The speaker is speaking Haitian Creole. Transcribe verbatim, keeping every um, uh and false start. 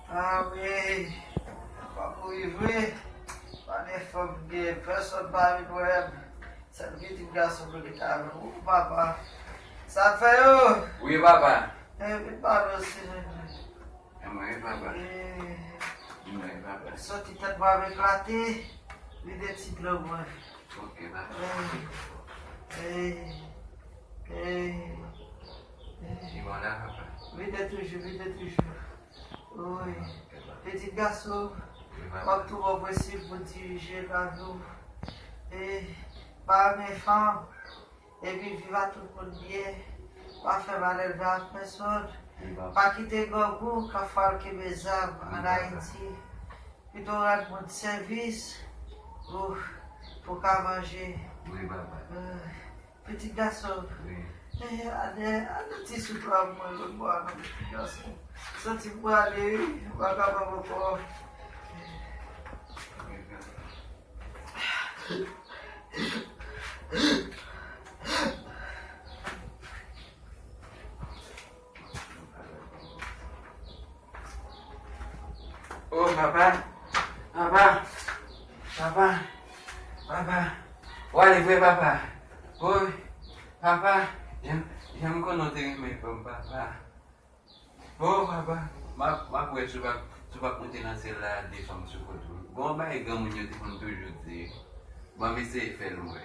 Ah wi, m ap mouri vre. Pa gen fanm, gen pèsonn pa vin wè m. Sèl pitit gason mwen ki ta vin. Ou papa. Sa fè yo? Wi, papa. Eh, vin pale osi, nènè. E mwen, wi, papa. Eh. E mwen, wi, papa. Soti tèt mwen ap eklate. Vide ti dlo mwen. Ok, papa. Eh. Eh. Eh. Eh. Li bon la, papa. Vide toujou, vide toujou. Wi. Pitit gason, w ap tou bon prensip pou dirije lavi w. E pa renmen fanm, epi viv ak tout moun byen. Pa fè malelve ak pèsonn. Pa kite grangou k ap fè w kenbe zam ann Ayiti. Pito w rann moun sèvis pou, pou w ka manje. Wi, papa. Pitit gason. Wi. Eh, ale, ale ti soup la pou mwen, lòt bò a non, pitit gason. Santi m prale, wi. M pa kapab ankò. Oh, papa! Papa! Papa! Papa! W ale vre, papa! Oh, papa! Jan, jan m konnen w te renmen fanm, papa! Oh, papa! M ap, m ap wè si w p ap, si w p ap monte nan syèl la, de fanm sou kont ou. Bon, bagay granmoun yo te konn toujou di. Ban m eseye fè l m wè.